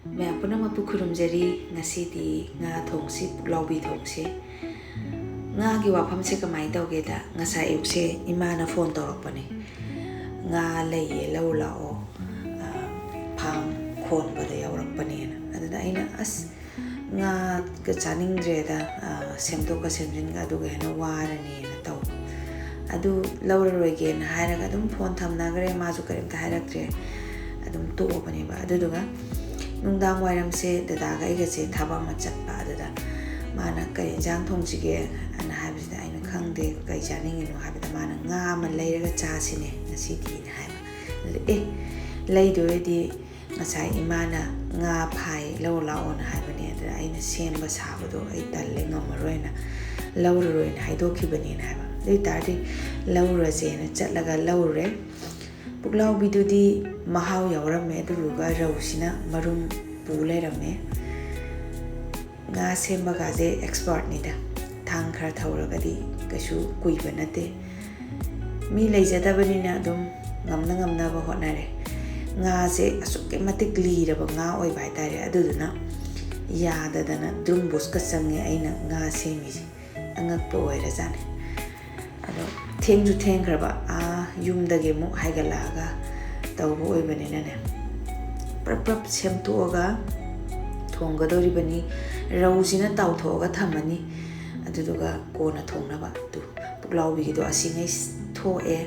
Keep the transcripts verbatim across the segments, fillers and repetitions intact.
ꯃꯌꯥꯝ ꯄꯨꯝꯅꯃꯛꯄꯨ ꯈꯨꯔꯨꯝꯖꯔꯤ꯫ ꯉꯁꯤꯗꯤ ꯉꯥ ꯊꯣꯡꯁꯤ, ꯄꯨꯛꯂꯥꯎꯕꯤ ꯊꯣꯡꯁꯤ꯫ ꯉꯥꯒꯤ ꯋꯥꯐꯝꯁꯦ ꯀꯃꯥꯏꯅ ꯇꯧꯒꯦꯗ, ꯉꯁꯥꯏ ꯑꯌꯨꯛꯁꯦ ꯏꯃꯥꯅ ꯐꯣꯟ ꯇꯧꯔꯛꯄꯅꯦ꯫ "ꯉꯥ ꯂꯩꯌꯦ, ꯂꯧ ꯂꯥꯛꯑꯣ, ꯑ, ꯐꯥꯝ ꯈꯣꯟꯕꯗ ꯌꯥꯎꯔꯛꯄꯅꯦꯅ"꯫ ꯑꯗꯨꯗ ꯑꯩꯅ, "ꯑꯁ, ꯉꯥꯒ ꯆꯥꯅꯤꯡꯗ꯭ꯔꯦꯗ, ꯑ, ꯁꯦꯝꯗꯣꯛꯀ ꯁꯦꯝꯖꯤꯟꯒ ꯑꯗꯨꯒ ꯍꯦꯟꯅ ꯋꯥꯔꯅꯤꯅ" ꯇꯧꯕ꯫ ꯑꯗꯨ ꯂꯧꯔꯔꯣꯏꯒꯦꯅ ꯍꯥꯏꯔꯒ ꯑꯗꯨꯝ ꯐꯣꯟ ꯊꯝꯅꯈ꯭ꯔꯦ, ꯃꯥꯁꯨ ꯀꯔꯤꯝꯇ ꯍꯥꯏꯔꯛꯇ꯭ꯔꯦ, ꯑꯗꯨꯝ ꯇꯣꯛꯑꯕꯅꯦꯕ꯫ ꯑꯗꯨꯗꯨꯒ ꯅꯨꯡꯗꯥꯡ ꯋꯥꯏꯔꯝꯁꯦ ꯗꯗꯥꯒ ꯑꯩꯒꯁꯦ ꯊꯕꯛ ꯑꯃ ꯆꯠꯄ꯫ ꯑꯗꯨꯗ ꯃꯥꯅ "ꯀꯔꯤ ꯏꯟꯖꯥꯡ ꯊꯣꯡꯁꯤꯒꯦ?" ꯑꯅ ꯍꯥꯏꯕꯁꯤꯗ ꯑꯩꯅ "ꯈꯪꯗꯦ, ꯀꯩ ꯆꯥꯅꯤꯡꯉꯤꯅꯣ?" ꯍꯥꯏꯕꯗ ꯃꯥꯅ "ꯉꯥ ꯑꯃ ꯂꯩꯔꯒ ꯆꯥꯁꯤꯅꯦ ꯉꯁꯤꯗꯤꯅ" ꯍꯥꯏꯕ꯫ ꯑꯗꯨꯗ "ꯑꯦ, ꯂꯩꯗꯣꯏꯗꯤ ꯉꯁꯥꯏ ꯏꯃꯥꯅ ꯉꯥ ꯐꯥꯏ, ꯂꯧꯔꯨ ꯂꯥꯛꯑꯣꯅ ꯍꯥꯏꯕꯅꯦ, ꯑꯗꯨꯗ ꯑꯩꯅ ꯁꯦꯝꯕ ꯁꯥꯕꯗꯣ ꯑꯩ ꯇꯜꯂꯦ, ꯉꯝꯃꯔꯣꯏꯅ ꯂꯧꯔꯔꯣꯏꯅ ꯍꯥꯏꯗꯣꯛꯈꯤꯕꯅꯦꯅ" ꯍꯥꯏꯕ꯫ ꯑꯗꯨ ꯑꯣꯏꯇꯥꯔꯗꯤ ꯂꯧꯔꯁꯦꯅ ꯆꯠꯂꯒ ꯂꯧꯔꯨꯔꯦ꯫ ꯄꯨꯛꯂꯥꯎꯕꯤꯗꯨꯗꯤ ꯃꯍꯥꯎ ꯌꯥꯎꯔꯝꯃꯦ, ꯑꯗꯨꯗꯨꯒ ꯔꯧꯁꯤꯅ ꯃꯔꯨꯝ ꯄꯨ ꯂꯩꯔꯝꯃꯦ꯫ ꯉꯥ ꯁꯦꯝꯕꯒꯥꯁꯦ ꯑꯦꯛꯁꯄꯔꯠꯅꯤꯗ, ꯊꯥꯡ ꯈꯔ ꯊꯧꯔꯒꯗꯤ ꯀꯩꯁꯨ ꯀꯨꯏꯕ ꯅꯠꯇꯦ꯫ ꯃꯤ ꯂꯩꯖꯗꯕꯅꯤꯅ ꯑꯗꯨꯝ ꯉꯝꯅ ꯉꯝꯅꯕ ꯍꯣꯠꯅꯔꯦ꯫ ꯉꯥꯁꯦ ꯑꯁꯨꯛꯀꯤ ꯃꯇꯤꯛ ꯂꯤꯔꯕ ꯉꯥ ꯑꯣꯏꯕ ꯍꯥꯏꯇꯥꯔꯦ, ꯑꯗꯨꯗꯨꯅ ꯌꯥꯗꯗꯅ ꯗ꯭ꯔꯨꯝꯕꯨꯁꯀ ꯆꯪꯉꯦ ꯑꯩꯅ ꯉꯥ ꯁꯦꯝꯃꯤꯁꯦ꯫ ꯑꯉꯛꯄ ꯑꯣꯏꯔꯖꯥꯠꯅꯤ꯫ ꯑꯗꯣ ꯊꯦꯡꯁꯨ ꯊꯦꯡꯈ꯭ꯔꯕ, ꯑꯥ ꯌꯨꯝꯗꯒꯤ ꯑꯃꯨꯛ ꯍꯥꯏꯒꯠꯂꯛꯑꯒ ꯇꯧꯕ ꯑꯣꯏꯕꯅꯤꯅꯅꯦ, ꯄ꯭ꯔꯞ ꯄ꯭ꯔꯞ ꯁꯦꯝꯇꯣꯛꯑꯒ ꯊꯣꯡꯒꯗꯧꯔꯤꯕꯅꯤ꯫ ꯔꯧꯁꯤꯅ ꯇꯥꯎꯊꯣꯛꯑꯒ ꯊꯝꯃꯅꯤ, ꯑꯗꯨꯗꯨꯒ ꯀꯣꯟꯅ ꯊꯣꯡꯅꯕ꯫ ꯑꯗꯨ ꯄꯨꯛꯂꯥꯎꯕꯤꯒꯤꯗꯣ ꯑꯁꯤꯉꯩ ꯊꯣꯛꯑꯦ,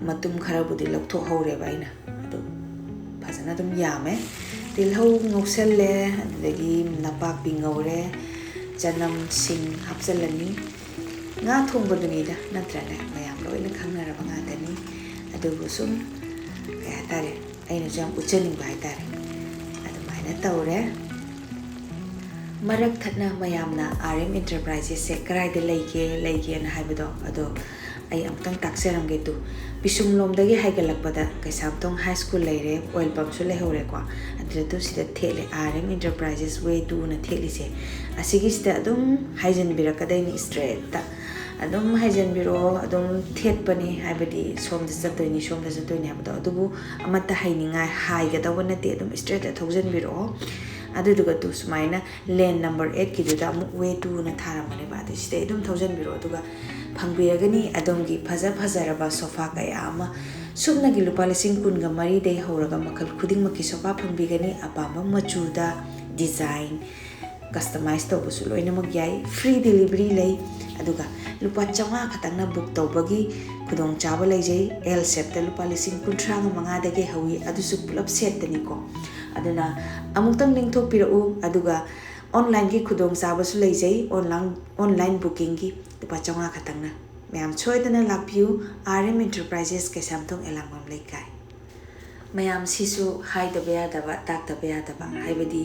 ꯃꯇꯨꯝ ꯈꯔꯕꯨꯗꯤ ꯂꯧꯊꯣꯛꯍꯧꯔꯦꯕ ꯑꯩꯅ꯫ ꯑꯗꯨ ꯐꯖꯅ ꯑꯗꯨꯝ ꯌꯥꯝꯃꯦ꯫ ꯇꯤꯜꯍꯧ ꯉꯧꯁꯜꯂꯦ, ꯑꯗꯨꯗꯒꯤ ꯅꯄꯥꯛꯄꯤ ꯉꯧꯔꯦ, ꯆꯅꯝ, ꯁꯤꯡ ꯍꯥꯞꯆꯜꯂꯅꯤ꯫ ꯉꯥ ꯊꯣꯡꯕꯗꯨꯅꯤꯗ, ꯅꯠꯇ꯭ꯔꯅꯦ? ꯃꯌꯥꯝ ꯂꯣꯏꯅ ꯈꯪꯅꯔꯕ ꯉꯥꯛꯇꯅꯤ꯫ ꯑꯗꯨꯕꯨ ꯁꯨꯝ, ꯀꯩ ꯍꯥꯏꯇꯥꯔꯦ, ꯑꯩꯅꯁꯨ ꯌꯥꯝ ꯎꯠꯆꯅꯤꯡꯕ ꯍꯥꯏꯇꯥꯔꯦ꯫ ꯑꯗꯨꯃꯥꯏꯅ ꯇꯧꯔꯦ꯫ ꯃꯔꯛ ꯊꯠꯅ ꯃꯌꯥꯝꯅ "ꯑꯥꯔ ꯑꯦꯝ ꯏꯟꯇꯔꯄ꯭ꯔꯥꯏꯖꯦꯁꯁꯦ ꯀꯗꯥꯏꯗ ꯂꯩꯒꯦ, ꯂꯩꯒꯦꯅ" ꯍꯥꯏꯕꯗꯣ, ꯑꯗꯣ ꯑꯩ ꯑꯃꯨꯛꯇꯪ ꯇꯥꯛꯆꯔꯝꯒꯦ꯫ ꯇꯨ, ꯄꯤꯁꯨꯝꯂꯣꯝꯗꯒꯤ ꯍꯥꯏꯒꯠꯂꯛꯄꯗ ꯀꯩꯁꯥꯝꯊꯣꯡ ꯍꯥꯏ ꯁ꯭ꯀꯨꯜ ꯂꯩꯔꯦ, ꯑꯣꯏꯜ ꯄꯝꯁꯨ ꯂꯩꯍꯧꯔꯦꯀꯣ꯫ ꯑꯗꯨꯗ ꯇꯨ ꯁꯤꯗ ꯊꯦꯠꯂꯦ, "ꯑꯥꯔ ꯑꯦꯝ ꯏꯟꯇꯔꯄ꯭ꯔꯥꯏꯖꯦꯁ ꯋꯦ ꯇꯨꯅ" ꯊꯦꯠꯂꯤꯁꯦ꯫ ꯑꯁꯤꯒꯤꯁꯤꯗ ꯑꯗꯨꯝ ꯍꯥꯏꯖꯤꯟꯕꯤꯔꯛꯀꯗꯣꯏꯅꯤ ꯏꯁꯇ꯭ꯔꯦꯠꯇ꯫ ꯑꯗꯨꯝ ꯍꯥꯏꯖꯟꯕꯤꯔꯛꯑꯣ, ꯑꯗꯨꯝ ꯊꯦꯠꯄꯅꯤ, ꯍꯥꯏꯕꯗꯤ ꯁꯣꯝꯗ ꯆꯠꯇꯣꯏꯅꯤ, ꯁꯣꯝꯗ ꯆꯠꯇꯣꯏꯅꯤ ꯍꯥꯏꯕꯗꯣ꯫ ꯑꯗꯨꯕꯨ ꯑꯃꯠꯇ ꯍꯩꯅꯤꯡꯉꯥꯏ ꯍꯥꯏꯒꯗꯧꯕ ꯅꯠꯇꯦ, ꯑꯗꯨꯝ straight ꯊꯧꯖꯟꯕꯤꯔꯛꯑꯣ꯫ ꯑꯗꯨꯗꯨꯒ ꯇꯨ ꯁꯨꯃꯥꯏꯅ lane number eight ꯀꯤꯗꯨꯗ ꯑꯃꯨꯛ way two ꯅ ꯊꯥꯔꯝꯕꯅꯦꯕ, ꯑꯗꯨ ꯁꯤꯗꯩ ꯑꯗꯨꯝ ꯊꯧꯖꯟꯕꯤꯔꯛꯑꯣ꯫ ꯑꯗꯨꯒ ꯐꯪꯕꯤꯔꯒꯅꯤ ꯑꯗꯣꯝꯒꯤ ꯐꯖ ꯐꯖꯔꯕ sofa ꯀꯌꯥ ꯑꯃ꯫ ꯁꯨꯞꯅꯒꯤ ꯂꯨꯄꯥ ꯂꯤꯁꯤꯡ ꯀꯨꯟꯒ ꯃꯔꯤꯗꯒꯤ ꯍꯧꯔꯒ ꯃꯈꯜ ꯈꯨꯗꯤꯡꯃꯛꯀꯤ sofa ꯐꯪꯕꯤꯒꯅꯤ, ꯑꯄꯥꯝꯕ ꯃꯆꯨꯗ, design, customize ꯇꯧꯕꯁꯨ ꯂꯣꯏꯅꯃꯛ ꯌꯥꯏ꯫ Free delivery ꯂꯩ꯫ ꯑꯗꯨꯒ ꯂꯨꯄꯥ ꯆꯥꯝꯃꯉꯥ ꯈꯛꯇꯪꯅ book ꯇꯧꯕꯒꯤ ꯈꯨꯗꯣꯡꯆꯥꯕ ꯂꯩꯖꯩ꯫ L shape ꯇ ꯂꯨꯄꯥ ꯂꯤꯁꯤꯡ ꯀꯨꯟꯊ꯭ꯔꯥꯒ ꯃꯉꯥꯗꯒꯤ ꯍꯧꯏ, ꯑꯗꯨꯁꯨ ꯄꯨꯂꯞ set ꯇꯅꯤꯀꯣ꯫ ꯑꯗꯨꯅ ꯑꯃꯨꯛꯇꯪ ꯂꯦꯡꯊꯣꯛꯄꯤꯔꯛꯎ꯫ ꯑꯗꯨꯒ online ꯒꯤ ꯈꯨꯗꯣꯡꯆꯥꯕꯁꯨ ꯂꯩꯖꯩ, online, online booking ꯒꯤ ꯂꯨꯄꯥ ꯆꯥꯝꯃꯉꯥ ꯈꯛꯇꯪꯅ꯫ ꯃꯌꯥꯝ ꯁꯣꯏꯗꯅ ꯂꯥꯛꯄꯤꯌꯨ, R M Enterprises, ꯀꯩꯁꯥꯝꯊꯣꯡ ꯑꯦꯂꯥꯡꯕꯝ ꯂꯩꯀꯥꯏ꯫ ꯃꯌꯥꯝꯁꯤꯁꯨ ꯍꯥꯏꯗꯕ ꯌꯥꯗꯕ, ꯇꯥꯛꯇꯕ ꯌꯥꯗꯕ, ꯍꯥꯏꯕꯗꯤ,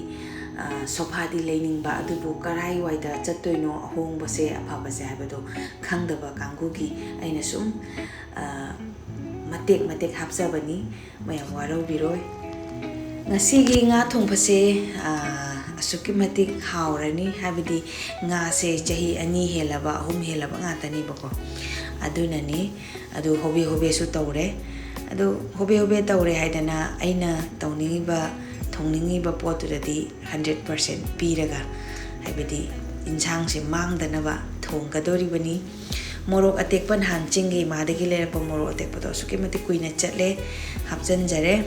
ꯑ, sofa ꯗꯤ ꯂꯩꯅꯤꯡꯕ, ꯑꯗꯨꯕꯨ ꯀꯔꯥꯏꯋꯥꯏꯗ ꯆꯠꯇꯣꯏꯅꯣ ꯑꯍꯣꯡꯕꯁꯦ, ꯑꯐꯕꯁꯦ ꯍꯥꯏꯕꯗꯣ ꯈꯪꯗꯕ ꯀꯥꯡꯕꯨꯒꯤ ꯑꯩꯅ ꯁꯨꯝ, ꯑ, ꯃꯇꯦꯛ ꯃꯇꯦꯛ ꯍꯥꯞꯆꯕꯅꯤ꯫ ꯃꯌꯥꯝ ꯋꯥꯔꯧꯕꯤꯔꯣꯏ꯫ ꯉꯁꯤꯒꯤ ꯉꯥ ꯊꯣꯡꯕꯁꯦ, ꯑ, ꯑꯁꯨꯛꯀꯤ ꯃꯇꯤꯛ ꯍꯥꯎꯔꯅꯤ, ꯍꯥꯏꯕꯗꯤ ꯉꯥꯁꯦ ꯆꯍꯤ ꯑꯅꯤ ꯍꯦꯜꯂꯕ, ꯑꯍꯨꯝ ꯍꯦꯜꯂꯕ ꯉꯥꯛꯇꯅꯦꯕꯀꯣ, ꯑꯗꯨꯅꯅꯤ꯫ ꯑꯗꯨ ꯍꯣꯕꯦ ꯍꯣꯕꯦꯁꯨ ꯇꯧꯔꯦ꯫ ꯑꯗꯨ ꯍꯣꯕꯦ ꯍꯣꯕꯦ ꯇꯧꯔꯦ ꯍꯥꯏꯗꯅ ꯑꯩꯅ ꯇꯧꯅꯤꯡꯉꯤꯕ, ꯊꯣꯡꯅꯤꯡꯉꯤꯕ ꯄꯣꯠꯇꯨꯗꯗꯤ hundred percent ꯄꯤꯔꯒ, ꯍꯥꯏꯕꯗꯤ ꯏꯟꯁꯥꯡꯁꯦ ꯃꯥꯡꯗꯅꯕ ꯊꯣꯡꯒꯗꯣꯔꯤꯕꯅꯤ꯫ ꯃꯣꯔꯣꯛ ꯑꯇꯦꯛꯄ ꯅꯍꯥꯟ ꯆꯤꯡꯒꯤ ꯏꯃꯥꯗꯒꯤ ꯂꯩꯔꯛꯄ ꯃꯣꯔꯣꯛ ꯑꯇꯦꯛꯄꯗꯣ ꯑꯁꯨꯛꯀꯤ ꯃꯇꯤꯛ ꯀꯨꯏꯅ ꯆꯠꯂꯦ, ꯍꯥꯞꯆꯤꯟꯖꯔꯦ꯫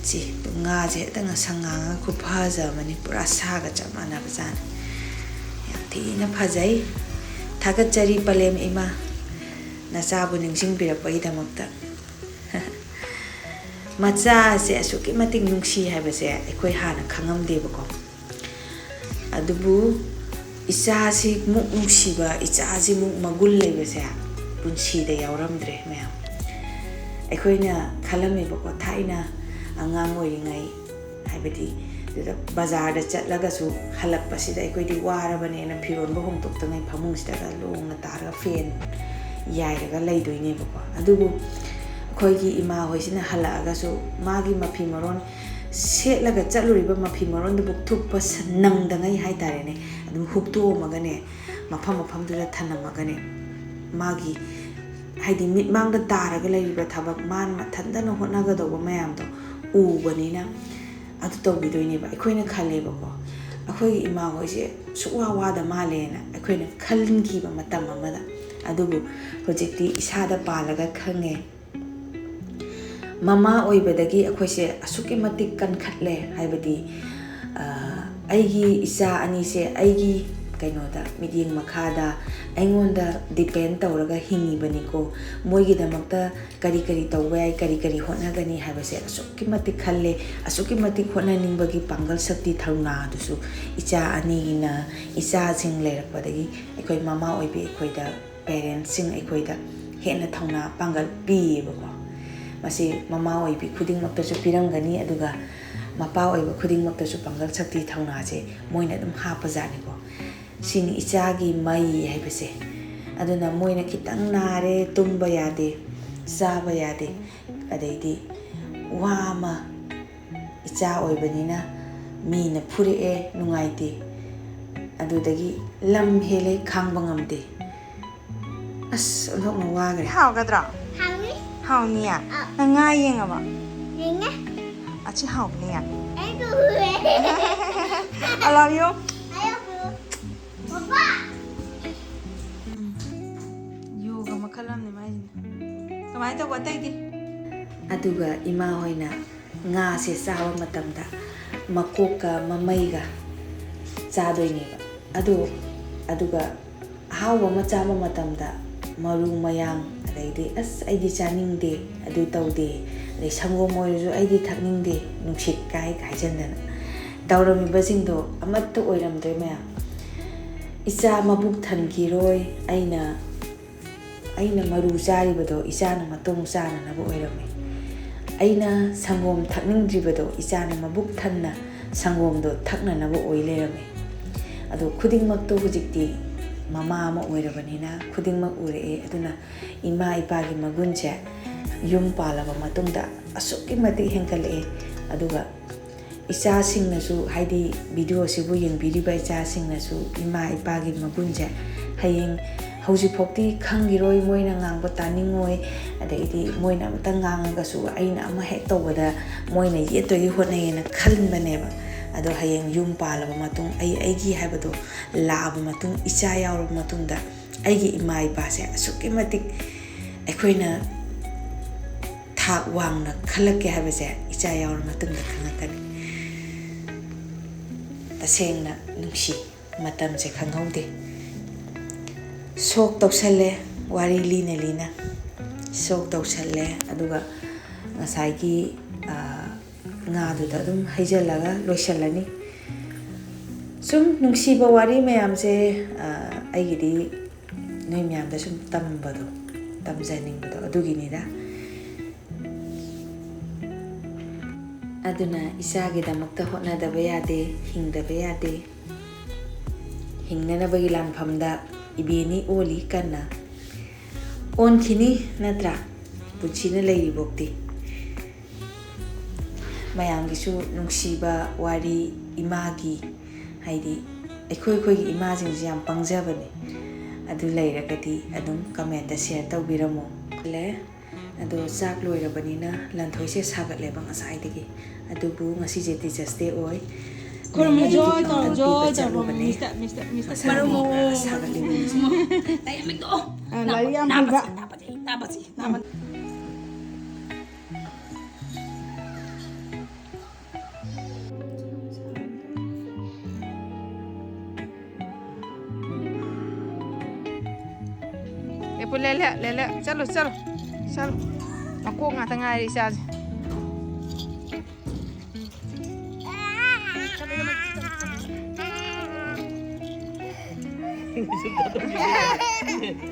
ꯁꯤ ꯉꯥꯁꯦ ꯍꯦꯛꯇ ꯉꯁꯪ ꯉꯥꯡꯉꯒ ꯈꯨꯐꯖ ꯑꯃꯅꯤ, ꯄꯨꯔꯥ ꯁꯥꯒ ꯆꯞ ꯃꯥꯟꯅꯕ ꯖꯥꯠꯅꯤ꯫ ꯌꯥꯝ ꯊꯤꯅ ꯐꯖꯩ꯫ ꯊꯥꯒꯠꯆꯔꯤ ꯄꯂꯦꯝ ꯏꯃꯥ, ꯅꯆꯥꯕꯨ ꯅꯤꯡꯁꯤꯡꯕꯤꯔꯛꯄꯒꯤꯗꯃꯛꯇ꯫ ꯃꯆꯥꯁꯦ ꯑꯁꯨꯛꯀꯤ ꯃꯇꯤꯛ ꯅꯨꯡꯁꯤ ꯍꯥꯏꯕꯁꯦ ꯑꯩꯈꯣꯏ ꯍꯥꯟꯅ ꯈꯪꯉꯝꯗꯦꯕꯀꯣ꯫ ꯑꯗꯨꯕꯨ ꯏꯆꯥꯁꯤꯃꯨꯛ ꯅꯨꯡꯁꯤꯕ, ꯏꯆꯥꯁꯤꯃꯨꯛ ꯃꯒꯨꯟ ꯂꯩꯕꯁꯦ ꯄꯨꯟꯁꯤꯗ ꯌꯥꯎꯔꯝꯗ꯭ꯔꯦ ꯃꯌꯥꯝ꯫ ꯑꯩꯈꯣꯏꯅ ꯈꯜꯂꯝꯃꯦꯕꯀꯣ, ꯊꯥꯏꯅ ꯑꯉꯥꯡ ꯑꯣꯏꯔꯤꯉꯩ, ꯍꯥꯏꯕꯗꯤ ꯑꯗꯨꯗ ꯕꯖꯥꯔꯗ ꯆꯠꯂꯒꯁꯨ ꯍꯜꯂꯛꯄꯁꯤꯗ ꯑꯩꯈꯣꯏꯗꯤ ꯋꯥꯔꯕꯅꯦꯅ ꯐꯤꯔꯣꯟꯕꯨ ꯍꯣꯡꯗꯣꯛꯇꯉꯩ ꯐꯃꯨꯡꯁꯤꯗꯒ ꯂꯣꯡꯅ ꯇꯥꯔꯒ ꯐꯦꯟ ꯌꯥꯏꯔꯒ ꯂꯩꯗꯣꯏꯅꯦꯕꯀꯣ꯫ ꯑꯗꯨꯕꯨ ꯑꯩꯈꯣꯏꯒꯤ ꯏꯃꯥ ꯍꯣꯏꯁꯤꯅ ꯍꯜꯂꯛꯑꯒꯁꯨ ꯃꯥꯒꯤ ꯃꯐꯤ ꯃꯔꯣꯟ ꯁꯦꯠꯂꯒ ꯆꯠꯂꯨꯔꯤꯕ ꯃꯐꯤ ꯃꯔꯣꯟꯗꯨꯕꯨ ꯊꯨꯞꯄ ꯁ-, ꯅꯪꯗꯉꯩ ꯍꯥꯏꯇꯥꯔꯦꯅꯦ, ꯑꯗꯨꯝ ꯍꯨꯛꯇꯣꯛꯑꯝꯃꯒꯅꯦ, ꯃꯐꯝ ꯃꯐꯝꯗꯨꯗ ꯊꯅꯝꯃꯒꯅꯦ, ꯃꯥꯒꯤ, ꯍꯥꯏꯗꯤ, ꯃꯤꯠꯃꯥꯡꯗ ꯇꯥꯔꯒ ꯂꯩꯔꯤꯕ ꯊꯕꯛ, ꯃꯥꯅ ꯃꯊꯟꯇꯅ ꯍꯣꯠꯅꯒꯗꯧꯕ ꯃꯌꯥꯝꯗꯣ ꯎꯕꯅꯤꯅ ꯑꯗꯨ ꯇꯧꯕꯤꯗꯣꯏꯅꯦꯕ꯫ ꯑꯩꯈꯣꯏꯅ ꯈꯜꯂꯦꯕꯀꯣ, ꯑꯩꯈꯣꯏꯒꯤ ꯏꯃꯥ ꯍꯣꯏꯁꯦ ꯁꯨꯛꯋꯥ ꯋꯥꯗ ꯃꯥꯜꯂꯦꯅ ꯑꯩꯈꯣꯏꯅ ꯈꯟꯈꯤꯕ ꯃꯇꯝ ꯑꯃꯗ꯫ ꯑꯗꯨꯕꯨ ꯍꯧꯖꯤꯛꯇꯤ ꯏꯁꯥꯗ ꯄꯥꯜꯂꯒ ꯈꯪꯉꯦ, ꯃꯃꯥ ꯑꯣꯏꯕꯗꯒꯤ ꯑꯩꯈꯣꯏꯁꯦ ꯑꯁꯨꯛꯀꯤ ꯃꯇꯤꯛ ꯀꯟꯈꯠꯂꯦ꯫ ꯍꯥꯏꯕꯗꯤ, ꯑ, ꯑꯩꯒꯤ ꯏꯆꯥ ꯑꯅꯤꯁꯦ ꯑꯩꯒꯤ ꯀꯩꯅꯣꯗ, ꯃꯤꯠꯌꯦꯡ ꯃꯈꯥꯗ, ꯑꯩꯉꯣꯟꯗ depend ꯇꯧꯔꯒ ꯍꯤꯡꯉꯤꯕꯅꯤꯀꯣ꯫ ꯃꯣꯏꯒꯤꯗꯃꯛꯇ ꯀꯔꯤ ꯀꯔꯤ ꯇꯧꯕ ꯌꯥꯏ, ꯀꯔꯤ ꯀꯔꯤ ꯍꯣꯠꯅꯒꯅꯤ ꯍꯥꯏꯕꯁꯦ ꯑꯁꯨꯛꯀꯤ ꯃꯇꯤꯛ ꯈꯜꯂꯦ꯫ ꯑꯁꯨꯛꯀꯤ ꯃꯇꯤꯛ ꯍꯣꯠꯅꯅꯤꯡꯕꯒꯤ ꯄꯥꯡꯒꯜ ꯁꯛꯇꯤ ꯊꯧꯅꯥꯗꯨꯁꯨ ꯏꯆꯥ ꯑꯅꯤꯒꯤꯅ, ꯏꯆꯥꯁꯤꯡ ꯂꯩꯔꯛꯄꯗꯒꯤ ꯑꯩꯈꯣꯏ ꯃꯃꯥ ꯑꯣꯏꯕꯤ ꯑꯩꯈꯣꯏꯗ, parents ꯁꯤꯡ ꯑꯩꯈꯣꯏꯗ ꯍꯦꯟꯅ ꯊꯧꯅꯥ ꯄꯥꯡꯒꯜ ꯄꯤꯌꯦꯕꯀꯣ꯫ ꯃꯁꯤ ꯃꯃꯥ ꯑꯣꯏꯕꯤ ꯈꯨꯗꯤꯡꯃꯛꯇꯁꯨ ꯄꯤꯔꯝꯒꯅꯤ, ꯑꯗꯨꯒ ꯃꯄꯥ ꯑꯣꯏꯕ ꯈꯨꯗꯤꯡꯃꯛꯇꯁꯨ ꯄꯥꯡꯒꯜ ꯁꯛꯇꯤ ꯊꯧꯅꯥꯁꯦ ꯃꯣꯏꯅ ꯑꯗꯨꯝ ꯍꯥꯞꯄꯖꯥꯠꯅꯤꯀꯣ꯫ ꯁꯤꯅꯤ ꯏꯆꯥꯒꯤ ꯃꯩ ꯍꯥꯏꯕꯁꯦ꯫ ꯑꯗꯨꯅ ꯃꯣꯏꯅ ꯈꯤꯇꯪ ꯅꯥꯔꯦ, ꯇꯨꯝꯕ ꯌꯥꯗꯦ, ꯆꯥꯕ ꯌꯥꯗꯦ, ꯑꯗꯩꯗꯤ ꯋꯥ ꯑꯃ, ꯏꯆꯥ ꯑꯣꯏꯕꯅꯤꯅ ꯃꯤꯅ ꯐꯨꯔꯛꯑꯦ, ꯅꯨꯡꯉꯥꯏꯇꯦ, ꯑꯗꯨꯗꯒꯤ ꯂꯝ ꯍꯦꯜꯂꯦ, ꯈꯥꯡꯕ ꯉꯝꯗꯦ꯫ ꯑꯁ, ꯑꯣꯟꯊꯣꯛꯅ ꯋꯥꯈ꯭ꯔꯦ꯫ ꯍꯥꯎꯒꯗ꯭ꯔꯣ? ꯍꯥꯎꯅꯤ꯫ ꯍꯥꯎꯅꯤꯌꯦ? ꯑꯥ꯫ ꯅꯪ ꯉꯥ ꯌꯦꯡꯉꯕ? ꯌꯦꯡꯉꯦ꯫ ꯑꯁꯤ ꯍꯥꯎꯅꯤꯌꯦ? ꯑꯩ ꯎꯔꯦ꯫ I love you꯫ I love you꯫ ꯄꯄꯥ! ꯎꯝ꯫ ꯌꯣꯒ ꯃꯈꯜ ꯑꯃꯅꯤ ꯃꯥꯏꯁꯤꯅ꯫ ꯀꯃꯥꯏꯅ ꯇꯧꯕ ꯑꯇꯩꯗꯤ? ꯑꯗꯨꯒ ꯏꯃꯥ ꯍꯣꯏꯅ ꯉꯥꯁꯦ ꯆꯥꯕ ꯃꯇꯝꯗ ꯃꯀꯣꯛꯀ ꯃꯃꯩꯒ ꯆꯥꯗꯣꯏꯅꯦꯕ꯫ ꯑꯗꯨ, ꯑꯗꯨꯒ ꯑꯍꯥꯎꯕ ꯑꯃ ꯆꯥꯕ ꯃꯇꯝꯗ ꯃꯔꯨ ꯃꯌꯥꯡ, ꯑꯗꯩꯗꯤ "ꯑꯁ, ꯑꯩꯗꯤ ꯆꯥꯅꯤꯡꯗꯦ, ꯑꯗꯨ ꯇꯧꯗꯦ", ꯑꯗꯩ "ꯁꯪꯒꯣꯝ ꯑꯣꯏꯔꯁꯨ ꯑꯩꯗꯤ ꯊꯛꯅꯤꯡꯗꯦ, ꯅꯨꯡꯁꯤꯠ ꯀꯥꯏ" ꯍꯥꯏꯖꯟꯗꯅ ꯇꯧꯔꯝꯃꯤꯕꯁꯤꯡꯗꯣ ꯑꯃꯠꯇ ꯑꯣꯏꯔꯝꯗ꯭ꯔꯦ ꯃꯌꯥꯝ꯫ ꯏꯆꯥ ꯃꯕꯨꯛ ꯊꯟꯈꯤꯔꯣꯏ, ꯑꯩꯅ, ꯑꯩꯅ ꯃꯔꯨ ꯆꯥꯔꯤꯕꯗꯣ ꯏꯆꯥꯅ ꯃꯇꯣꯡ ꯆꯥꯅꯅꯕ ꯑꯣꯏꯔꯝꯃꯤ꯫ ꯑꯩꯅ ꯁꯪꯒꯣꯝ ꯊꯛꯅꯤꯡꯗ꯭ꯔꯤꯕꯗꯣ ꯏꯆꯥꯅ ꯃꯕꯨꯛ ꯊꯟꯅ ꯁꯪꯒꯣꯝꯗꯣ ꯊꯛꯅꯅꯕ ꯑꯣꯏ ꯂꯩꯔꯝꯃꯤ꯫ ꯑꯗꯣ ꯈꯨꯗꯤꯡꯃꯛꯇꯣ ꯍꯧꯖꯤꯛꯇꯤ ꯃꯃꯥ ꯑꯃ ꯑꯣꯏꯔꯕꯅꯤꯅ ꯈꯨꯗꯤꯡꯃꯛ ꯎꯔꯛꯑꯦ꯫ ꯑꯗꯨꯅ ꯏꯃꯥ ꯏꯄꯥꯒꯤ ꯃꯒꯨꯟꯁꯦ ꯌꯨꯝ ꯄꯥꯜꯂꯕ ꯃꯇꯨꯡꯗ ꯑꯁꯨꯛꯀꯤ ꯃꯇꯤꯛ ꯍꯦꯟꯒꯠꯂꯛꯑꯦ꯫ ꯑꯗꯨꯒ ꯏꯆꯥꯁꯤꯡꯅꯁꯨ, ꯍꯥꯏꯗꯤ video ꯑꯁꯤꯕꯨ ꯌꯦꯡꯕꯤꯔꯤꯕ ꯏꯆꯥꯁꯤꯡꯅꯁꯨ ꯏꯃꯥ ꯏꯄꯥꯒꯤ ꯃꯒꯨꯟꯁꯦ ꯍꯌꯦꯡ, ꯍꯧꯖꯤꯛꯐꯥꯎꯗꯤ ꯈꯪꯈꯤꯔꯣꯏ, ꯃꯣꯏꯅ ꯉꯥꯡꯕ ꯇꯥꯅꯤꯡꯉꯣꯏ, ꯑꯗꯩꯗꯤ ꯃꯣꯏꯅ ꯑꯃꯇ ꯉꯥꯡꯉꯒꯁꯨ ꯑꯩꯅ ꯑꯃ ꯍꯦꯛ ꯇꯧꯕꯗ ꯃꯣꯏꯅ ꯌꯦꯠꯇꯣꯏꯒꯤ ꯍꯣꯠꯅꯩꯌꯦꯅ ꯈꯟꯕꯅꯦꯕ꯫ ꯑꯗꯣ ꯍꯌꯦꯡ ꯌꯨꯝ ꯄꯥꯜꯂꯕ ꯃꯇꯨꯡ, ꯑꯩ ꯑꯩꯒꯤ ꯍꯥꯏꯕꯗꯣ ꯂꯥꯛꯑꯕ ꯃꯇꯨꯡ, ꯏꯆꯥ ꯌꯥꯎꯔꯕ ꯃꯇꯨꯡꯗ ꯑꯩꯒꯤ ꯏꯃꯥ ꯏꯄꯥꯁꯦ ꯑꯁꯨꯛꯀꯤ ꯃꯇꯤꯛ ꯑꯩꯈꯣꯏꯅ ꯊꯥꯛ ꯋꯥꯡꯅ ꯈꯜꯂꯛꯀꯦ ꯍꯥꯏꯕꯁꯦ ꯏꯆꯥ ꯌꯥꯎꯔꯕ ꯃꯇꯨꯡꯗ ꯈꯪꯉꯛꯀꯅꯤ꯫ ꯇꯁꯦꯡꯅ ꯅꯨꯡꯁꯤ, ꯃꯇꯝꯁꯦ ꯈꯪꯍꯧꯗꯦ꯫ ꯁꯣꯛ ꯇꯧꯁꯜꯂꯦ, ꯋꯥꯔꯤ ꯂꯤꯅ ꯂꯤꯅ ꯁꯣꯛ ꯇꯧꯁꯜꯂꯦ꯫ ꯑꯗꯨꯒ ꯉꯁꯥꯏꯒꯤ, ꯑ, ꯉꯥꯗꯨꯗ ꯑꯗꯨꯝ ꯍꯩꯖꯤꯜꯂꯒ ꯂꯣꯏꯁꯤꯜꯂꯅꯤ꯫ ꯁꯨꯝ ꯅꯨꯡꯁꯤꯕ ꯋꯥꯔꯤ ꯃꯌꯥꯝꯁꯦ, ꯑ, ꯑꯩꯒꯤꯗꯤ ꯅꯣꯏ ꯃꯌꯥꯝꯗ ꯁꯨꯝ ꯇꯝꯕꯗꯣ, ꯇꯝꯖꯅꯤꯡꯕꯗꯣ ꯑꯗꯨꯒꯤꯅꯤꯗ꯫ ꯑꯗꯨꯅ ꯏꯆꯥꯒꯤꯗꯃꯛꯇ ꯍꯣꯠꯅꯗꯕ ꯌꯥꯗꯦ, ꯍꯤꯡꯗꯕ ꯌꯥꯗꯦ꯫ ꯍꯤꯡꯅꯅꯕꯒꯤ ꯂꯥꯟꯐꯝꯗ ꯏꯕꯦꯟꯅꯤ ꯑꯣꯜꯂꯤ ꯀꯟꯅ꯫ ꯑꯣꯟꯈꯤꯅꯤ ꯅꯠꯇ꯭ꯔꯥ? ꯄꯨꯟꯁꯤꯅ ꯂꯩꯔꯤꯕꯣꯛꯇꯤ꯫ ꯃꯌꯥꯝꯒꯤꯁꯨ ꯅꯨꯡꯁꯤꯕ ꯋꯥꯔꯤ, ꯏꯃꯥꯒꯤ, ꯍꯥꯏꯗꯤ ꯑꯩꯈꯣꯏ ꯑꯩꯈꯣꯏꯒꯤ ꯏꯃꯥꯁꯤꯡꯁꯦ ꯌꯥꯝ ꯄꯪꯖꯕꯅꯦ꯫ ꯑꯗꯨ ꯂꯩꯔꯒꯗꯤ ꯑꯗꯨꯝ comment ꯇ share ꯇꯧꯕꯤꯔꯝꯃꯣ꯫ ꯂꯦ꯫ ꯑꯗꯣ ꯆꯥꯛ ꯂꯣꯏꯔꯕꯅꯤꯅ ꯂꯟꯊꯣꯏꯁꯦ ꯁꯥꯒꯠꯂꯦꯕ ꯉꯁꯥꯏꯗꯒꯤ꯫ ꯑꯗꯨꯕꯨ ꯉꯁꯤꯁꯦ Teachers Day ꯑꯣꯏ꯫ ꯈꯨꯔꯨꯝꯃꯨ, ꯖꯣꯏ ꯇꯧꯔꯣ, ꯖꯣꯏ ꯇꯧꯔꯣ, ꯆꯠꯂꯨꯕꯅꯦ꯫ Mister, Mister, Mister꯫ ꯃꯁꯥ ꯈꯨꯔꯨꯝꯃꯨ꯫ ꯁꯥꯒꯠꯂꯤꯕꯅꯤꯅ꯫ ꯂꯥꯏꯔꯤꯛ ꯌꯥꯝ ꯍꯩꯕ꯫ ꯅꯥꯕꯁꯤ, ꯅꯥꯕꯁꯤ, ꯅꯥꯕꯁꯤ, ꯅꯥꯕꯁꯤ꯫ ꯑꯦ, ꯄꯨ, ꯂꯦ, ꯂꯦ, ꯂꯦ, ꯂꯦ꯫ ꯆꯠꯂꯣ, ꯆꯠꯂꯣ꯫ ꯆꯠꯂꯣ꯫ ꯃꯀꯣꯛ ꯉꯥꯛꯇ ꯉꯥꯏꯔꯦ ꯏꯆꯥꯁꯦ꯫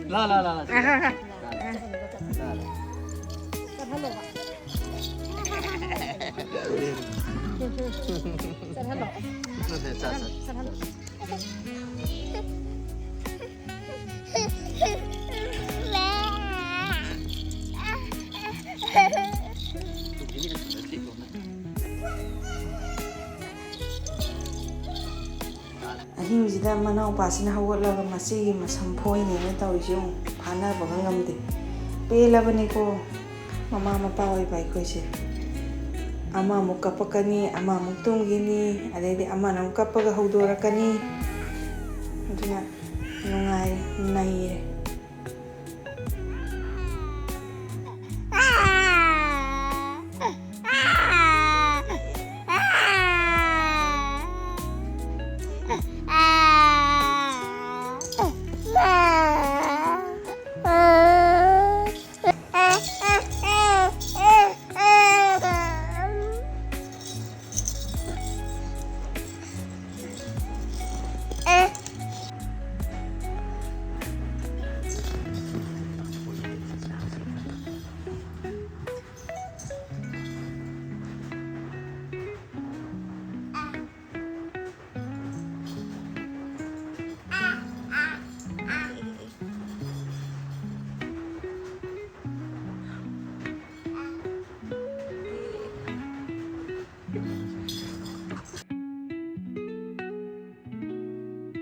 ꯂꯥ, ꯂꯥ, ꯂꯥ, ꯂꯥ꯫ ꯆꯠꯍꯜꯂꯣ꯫ ꯆꯠꯍꯜꯂꯣ꯫ ꯆꯠꯍꯜꯂꯣ꯫ ꯑꯍꯤꯡꯁꯤꯗ ꯃꯅꯥꯎꯄꯥꯁꯤꯅ ꯍꯧꯒꯠꯂꯒ ꯃꯆꯦꯒꯤ ꯃꯁꯝ ꯐꯣꯏꯅꯦꯅ ꯇꯧꯔꯤꯁꯦ ꯌꯦꯡꯉꯨ, ꯐꯥꯅꯕꯒ ꯉꯝꯗꯦ꯫ ꯄꯦꯜꯂꯕꯅꯤꯀꯣ ꯃꯃꯥ ꯃꯄꯥ ꯑꯣꯏꯕ ꯑꯩꯈꯣꯏꯁꯦ꯫ ꯑꯃꯃꯨꯛ ꯀꯞꯄꯛꯀꯅꯤ, ꯑꯃꯃꯨꯛ ꯇꯨꯝꯈꯤꯅꯤ, ꯑꯗꯩꯗꯤ ꯑꯃꯅ ꯑꯃꯨꯛ ꯀꯞꯄꯒ ꯍꯧꯗꯣꯔꯛꯀꯅꯤ꯫ ꯑꯗꯨꯅ ꯅꯨꯡꯉꯥꯏꯔꯦ, ꯅꯩꯔꯦ꯫